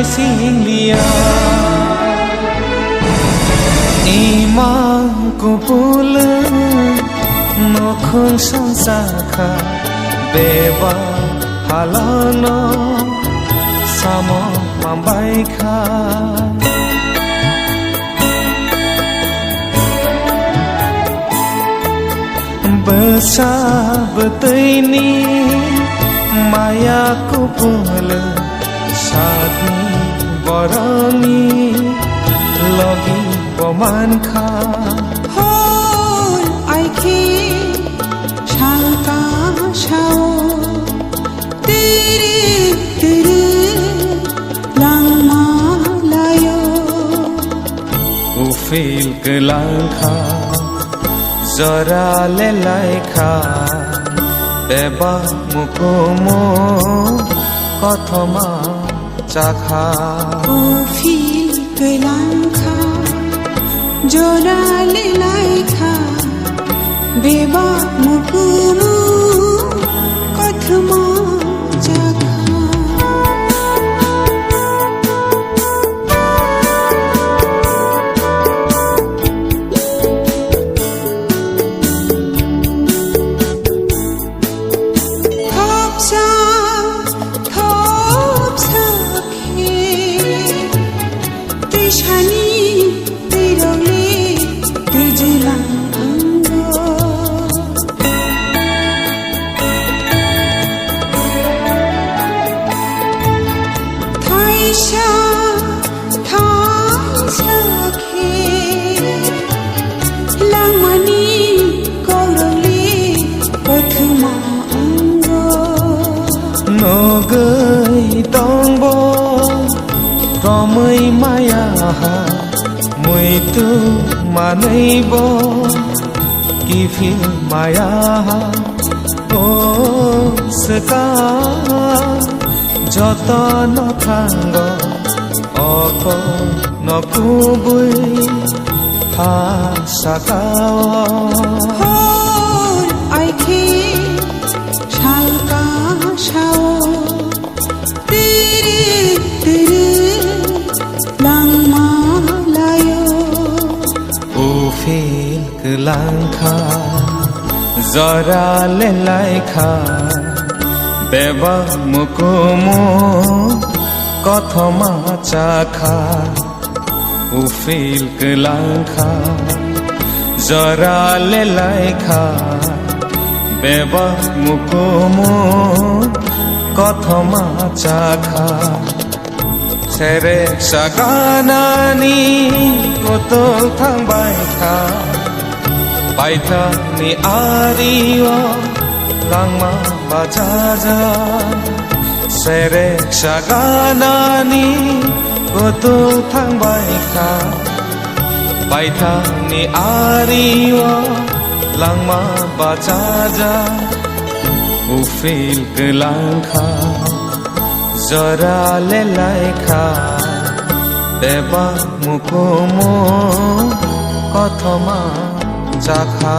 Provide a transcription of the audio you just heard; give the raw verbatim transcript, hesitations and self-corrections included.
Singliya imang kupul nukhung songchakha beba halano samo mambaikha. Bwsa bwtwini maya kupul sakni boroni logi bo mankha. Hor aikhe salka sao tiri tiri langma layo. Uphil kwlangkha, jora lelaikha, beba mukumu kothoma chakha. Uphil kwlangkha, jora lelaikha, beba mukumu kothoma chakha. Thopsa, thopsa khe twisani twirokni twijilang ango. Thaisa, thaisa khe langmani kaurokni kothoma ango. Nogwi tongbo romwi maya ha, muitu manwibo kiphil maya ha. O swkang jotono thango, oko no kubui ha sakao. Hor aikhe salka sao, tiri tiri langma layo. Uphil kwlangkha, jora lelaikha, beba mukumu kothoma chakha. Uphil kwlangkha, jora lelaikha, beba mukumu kothoma chakha. Serek saganani kutung thangbai kha, paithakni ario langma bachaja. Serek saganani kutung thangbai kha, paithakni ario langma bachaja. Uphil kwlangkha, jora lelaikha, beba mukumu kothoma chakha.